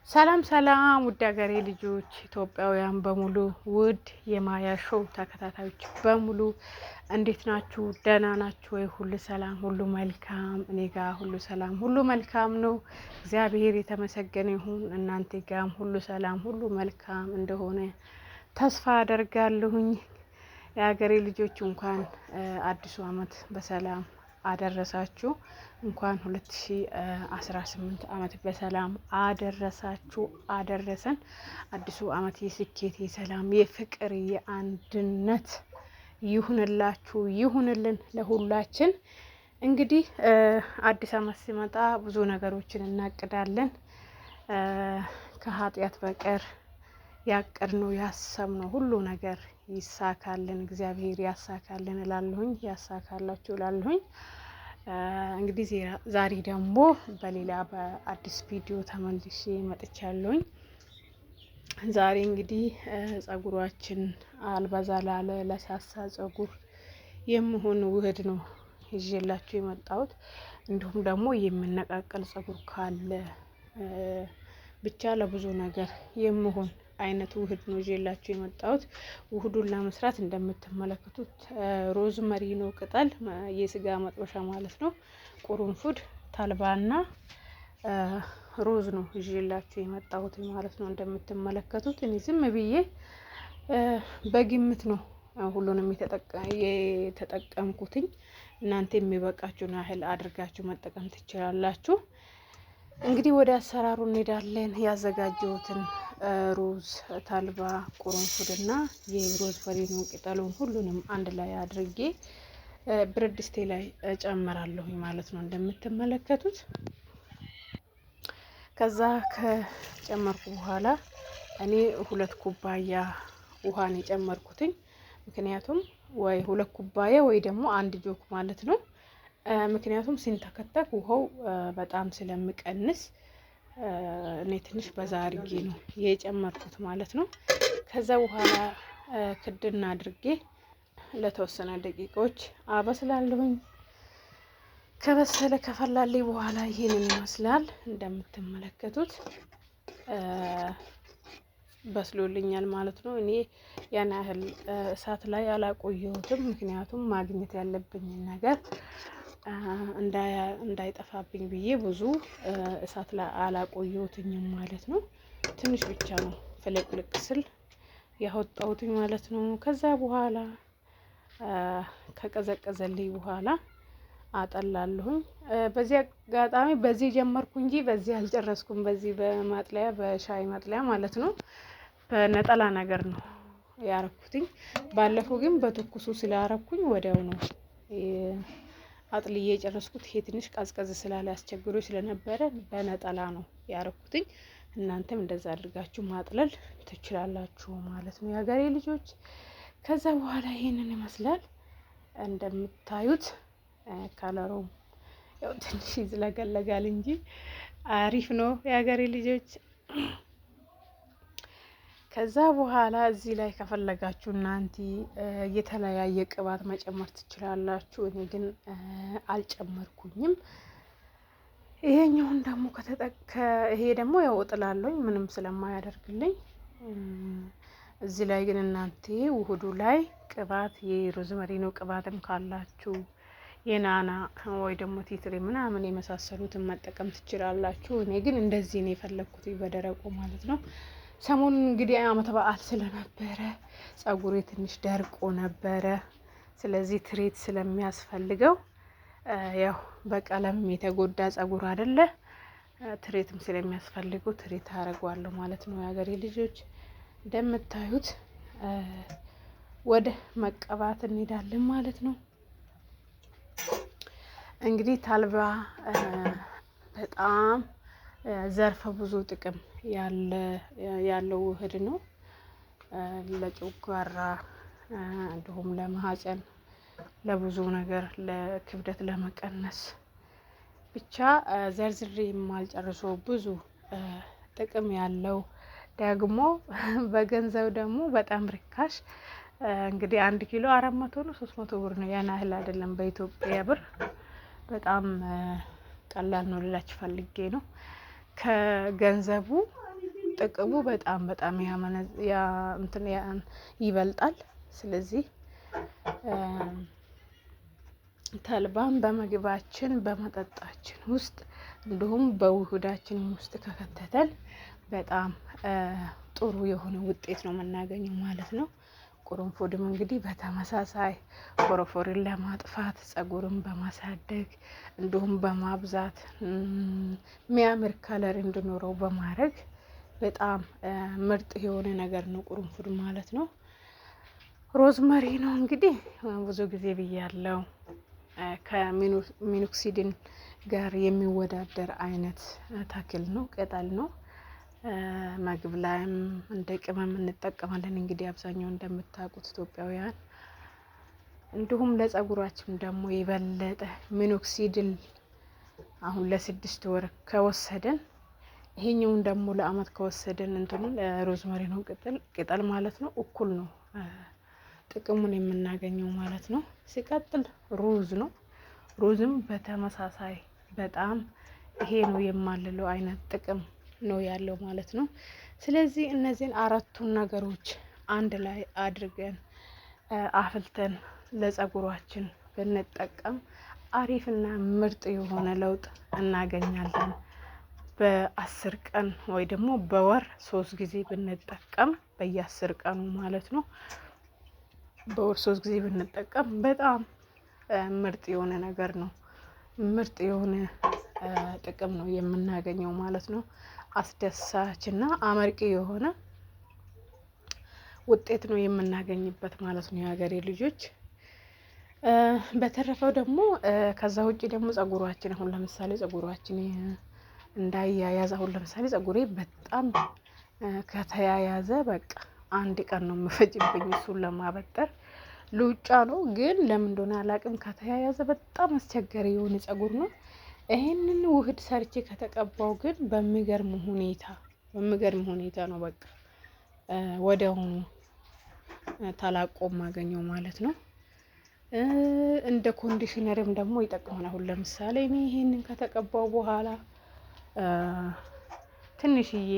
ሰላም ሰላም ውድ ሀገሬ ልጆች ኢትዮጵያውያን በሙሉ፣ ውድ የማያ ሾው ተከታታዮች በሙሉ እንዴት ናችሁ? ደህና ናችሁ ወይ? ሁሉ ሰላም፣ ሁሉ መልካም። እኔ ጋ ሁሉ ሰላም፣ ሁሉ መልካም ነው። እግዚአብሔር የተመሰገነ ይሁን። እናንተ ጋም ሁሉ ሰላም፣ ሁሉ መልካም እንደሆነ ተስፋ አደርጋለሁኝ። የሀገሬ ልጆች እንኳን አዲሱ ዓመት በሰላም አደረሳችሁ። እንኳን 2018 ዓመት በሰላም አደረሳችሁ አደረሰን። አዲሱ ዓመት የስኬት፣ የሰላም፣ የፍቅር፣ የአንድነት ይሁንላችሁ፣ ይሁንልን ለሁላችን። እንግዲህ አዲስ ዓመት ሲመጣ ብዙ ነገሮችን እናቅዳለን። ከኃጢአት በቀር ያቀድነው ያሰብነው ሁሉ ነገር ይሳካልን፣ እግዚአብሔር ያሳካልን እላለሁኝ፣ ያሳካላችሁ እላለሁኝ። እንግዲህ ዛሬ ደግሞ በሌላ በአዲስ ቪዲዮ ተመልሼ መጥቻለሁኝ። ዛሬ እንግዲህ ጸጉሯችን አልበዛ ላለ ለሳሳ ጸጉር የሚሆን ውህድ ነው ይዤላችሁ የመጣሁት። እንዲሁም ደግሞ የሚነቃቀል ጸጉር ካለ ብቻ ለብዙ ነገር የሚሆን አይነት ውህድ ነው ይዤላችሁ የመጣሁት። ውህዱን ለመስራት እንደምትመለከቱት ሮዝመሪኖ ቅጠል፣ የስጋ መጥበሻ ማለት ነው፣ ቁርንፉድ፣ ተልባና ሮዝ ነው ይዤላችሁ የመጣሁት ማለት ነው። እንደምትመለከቱት እኔ ዝም ብዬ በግምት ነው ሁሉንም የተጠቀምኩትኝ። እናንተ የሚበቃችሁን ያህል አድርጋችሁ መጠቀም ትችላላችሁ። እንግዲህ ወደ አሰራሩ እንሄዳለን። ያዘጋጀሁትን ሩዝ፣ ተልባ፣ ቁርንፉድና የሮዝመሪኖ ቅጠሉን ሁሉንም አንድ ላይ አድርጌ ብረት ድስቴ ላይ እጨምራለሁኝ ማለት ነው እንደምትመለከቱት። ከዛ ከጨመርኩ በኋላ እኔ 2 ኩባያ ውሃን የጨመርኩትኝ፣ ምክንያቱም ወይ 2 ኩባያ ወይ ደግሞ 1 ጆክ ማለት ነው። ምክንያቱም ሲንተከተክ ውሃው በጣም ስለሚቀንስ እኔ ትንሽ በዛ አድርጌ ነው የጨመርኩት ማለት ነው። ከዛ በኋላ ክድና አድርጌ ለተወሰነ ደቂቃዎች አበስላለሁኝ። ከበሰለ ከፈላልኝ በኋላ ይሄንን ይመስላል እንደምትመለከቱት በስሎልኛል ማለት ነው። እኔ ያን ያህል እሳት ላይ አላቆየሁትም፣ ምክንያቱም ማግኘት ያለብኝን ነገር እንዳይጠፋብኝ ብዬ ብዙ እሳት ላይ አላቆየሁትኝም ማለት ነው። ትንሽ ብቻ ነው ፍልቅልቅ ስል ያወጣሁትኝ ማለት ነው። ከዛ በኋላ ከቀዘቀዘልኝ በኋላ አጠላለሁኝ። በዚህ አጋጣሚ በዚህ ጀመርኩ እንጂ በዚህ አልጨረስኩም። በዚህ በማጥለያ በሻይ ማጥለያ ማለት ነው፣ በነጠላ ነገር ነው ያረኩትኝ። ባለፈው ግን በትኩሱ ስላረኩኝ ወዲያው ነው አጥልዬ የጨረስኩት። ይሄ ትንሽ ቀዝቀዝ ስላለ አስቸግሮ ስለነበረ በነጠላ ነው ያረኩትኝ። እናንተም እንደዛ አድርጋችሁ ማጥለል ትችላላችሁ ማለት ነው የሀገሬ ልጆች። ከዛ በኋላ ይሄንን ይመስላል እንደምታዩት። ከለሩ ያው ትንሽ ይዝለገለጋል እንጂ አሪፍ ነው የሀገሬ ልጆች። ከዛ በኋላ እዚህ ላይ ከፈለጋችሁ እናንተ የተለያየ ቅባት መጨመር ትችላላችሁ። እኔ ግን አልጨመርኩኝም። ይሄኛውን ደግሞ ይሄ ደግሞ ያው እጥላለሁኝ ምንም ስለማያደርግልኝ። እዚህ ላይ ግን እናንተ ውህዱ ላይ ቅባት የሮዝመሪኖ ቅባትም ካላችሁ የናና ወይ ደግሞ tea tree ምናምን የመሳሰሉትን መጠቀም ትችላላችሁ። እኔ ግን እንደዚህ ነው የፈለግኩት በደረቁ ማለት ነው። ሰሞኑን እንግዲህ ዓመት በዓል ስለነበረ ጸጉሬ ትንሽ ደርቆ ነበረ። ስለዚህ treat ስለሚያስፈልገው ያው በቀለም የተጎዳ ጸጉር አይደለ፣ treat ም ስለሚያስፈልገው treat አደርገዋለሁ ማለት ነው። የሀገሬ ልጆች እንደምታዩት ወደ መቀባት እንሄዳለን ማለት ነው። እንግዲህ ተልባ በጣም ዘርፈ ብዙ ጥቅም ያለው ውህድ ነው። ለጨጓራ እንዲሁም ለማህፀን፣ ለብዙ ነገር፣ ለክብደት ለመቀነስ ብቻ ዘርዝሬ የማልጨርሰው ብዙ ጥቅም ያለው፣ ደግሞ በገንዘብ ደግሞ በጣም ርካሽ። እንግዲህ 1 ኪሎ 400 ነው 300 ብር ነው፣ ያን ያህል አይደለም በኢትዮጵያ ብር፣ በጣም ቀላል ነው ልላችሁ ፈልጌ ነው። ከገንዘቡ ጥቅሙ በጣም በጣም እንትን ይበልጣል። ስለዚህ ተልባን በምግባችን፣ በመጠጣችን ውስጥ እንዲሁም በውህዳችን ውስጥ ከከተተን በጣም ጥሩ የሆነ ውጤት ነው የምናገኘው ማለት ነው። ቁርንፉድም እንግዲህ በተመሳሳይ ፎረፎርን ለማጥፋት፣ ጸጉርን በማሳደግ እንዲሁም በማብዛት፣ የሚያምር color እንዲኖረው በማድረግ በጣም ምርጥ የሆነ ነገር ነው ቁርንፉድ ማለት ነው። Rosemary ነው እንግዲህ ብዙ ጊዜ ብያለው፣ ከ minoxidil ጋር የሚወዳደር አይነት ተክል ነው፣ ቅጠል ነው። ምግብ ላይም እንደ ቅመም እንጠቀማለን እንግዲህ አብዛኛው እንደምታውቁት ኢትዮጵያውያን። እንዲሁም ለጸጉራችን ደግሞ የበለጠ minoxidil አሁን ለ6 ወር ከወሰደን፣ ይሄኛውን ደግሞ ለአመት ከወሰደን እንትኑን rosemary ነው ቅጠል ማለት ነው፣ እኩል ነው ጥቅሙን የምናገኘው ማለት ነው። ሲቀጥል ሩዝ ነው። ሩዝም በተመሳሳይ በጣም ይሄ ነው የማልለው አይነት ጥቅም ነው ያለው ማለት ነው። ስለዚህ እነዚህን አራቱን ነገሮች አንድ ላይ አድርገን አፍልተን ለጸጉራችን ብንጠቀም አሪፍና ምርጥ የሆነ ለውጥ እናገኛለን። በ10 ቀን ወይ ደግሞ በወር 3 ጊዜ ብንጠቀም፣ በየ10 ቀኑ ማለት ነው። በወር 3 ጊዜ ብንጠቀም በጣም ምርጥ የሆነ ነገር ነው። ምርጥ የሆነ ጥቅም ነው የምናገኘው ማለት ነው። አስደሳች እና አመርቂ የሆነ ውጤት ነው የምናገኝበት ማለት ነው፣ የሀገሬ ልጆች። በተረፈው ደግሞ ከዛ ውጪ ደግሞ ጸጉራችን አሁን ለምሳሌ ጸጉራችን እንዳያያዝ፣ አሁን ለምሳሌ ጸጉሬ በጣም ከተያያዘ በቃ አንድ ቀን ነው የምፈጅብኝ እሱን ለማበጠር። ሉጫ ነው ግን ለምን እንደሆነ አላውቅም፣ ከተያያዘ በጣም አስቸጋሪ የሆነ ጸጉር ነው። ይሄንን ውህድ ሰርቼ ከተቀባው ግን በሚገርም ሁኔታ ነው በቃ ወዲያውኑ ተላቆ የማገኘው ማለት ነው። እንደ conditioner ም ደግሞ ይጠቅማል። አሁን ለምሳሌ እኔ ይሄንን ከተቀባው በኋላ ትንሽዬ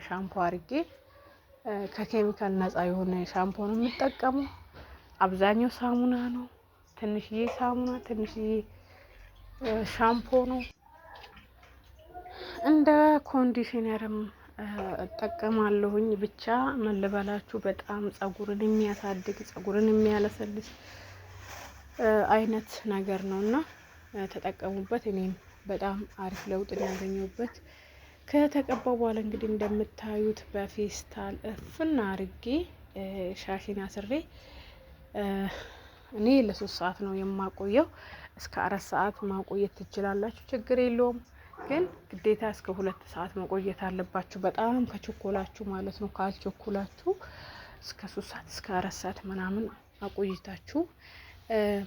ሻምፖ አድርጌ፣ ከኬሚካል ነፃ የሆነ ሻምፖ ነው የምጠቀመው። አብዛኛው ሳሙና ነው። ትንሽዬ ሳሙና፣ ትንሽዬ ሻምፖ ነው። እንደ conditioner ም እጠቀማለሁኝ። ብቻ ምን ልበላችሁ፣ በጣም ፀጉርን የሚያሳድግ፣ ፀጉርን የሚያለሰልስ አይነት ነገር ነው እና ተጠቀሙበት። እኔም በጣም አሪፍ ለውጥ ያገኘሁበት። ከተቀባው በኋላ እንግዲህ እንደምታዩት በፌስታል እፍና አርጌ ሻሽን አስሬ እኔ ለ3 ሰዓት ነው የማቆየው። እስከ 4 ሰዓት ማቆየት ትችላላችሁ፣ ችግር የለውም። ግን ግዴታ እስከ 2 ሰዓት መቆየት አለባችሁ። በጣም ከቸኮላችሁ ማለት ነው። ካልቸኮላችሁ እስከ 3 ሰዓት፣ እስከ 4 ሰዓት ምናምን አቆይታችሁ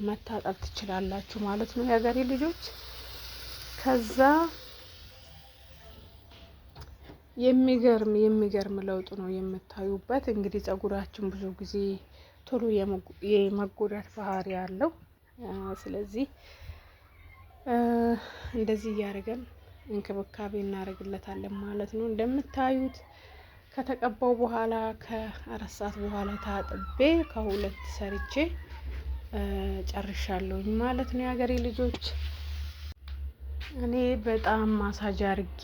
መታጠብ ትችላላችሁ ማለት ነው፣ የሀገሬ ልጆች። ከዛ የሚገርም የሚገርም ለውጥ ነው የምታዩበት። እንግዲህ ጸጉራችን ብዙ ጊዜ ቶሎ የመጎዳት ባህሪ አለው። ስለዚህ እንደዚህ እያደረገን እንክብካቤ እናደርግለታለን ማለት ነው። እንደምታዩት ከተቀባው በኋላ ከ4 ሰዓት በኋላ ታጥቤ ከሁለት ሰርቼ ጨርሻለሁኝ ማለት ነው፣ የሀገሬ ልጆች። እኔ በጣም ማሳጅ አርጌ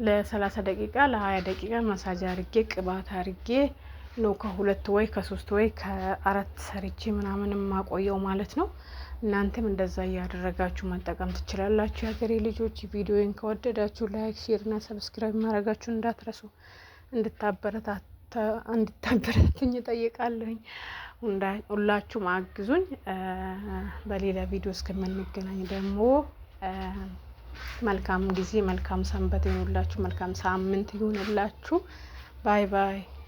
ለ30 ደቂቃ፣ ለ20 ደቂቃ ማሳጅ አርጌ፣ ቅባት አርጌ ነው ከሁለት ወይ ከሶስት ወይ ከአራት ሰርቼ ምናምን የማቆየው ማለት ነው። እናንተም እንደዛ እያደረጋችሁ መጠቀም ትችላላችሁ። የሀገሬ ልጆች፣ ቪዲዮን ከወደዳችሁ like፣ share እና subscribe ማድረጋችሁ እንዳትረሱ፣ እንድታበረታቱኝ እጠይቃለሁኝ። ሁላችሁም አግዙኝ። በሌላ ቪዲዮ እስከምንገናኝ ደግሞ መልካም ጊዜ፣ መልካም ሰንበት ይሁንላችሁ፣ መልካም ሳምንት ይሁንላችሁ። Bye bye።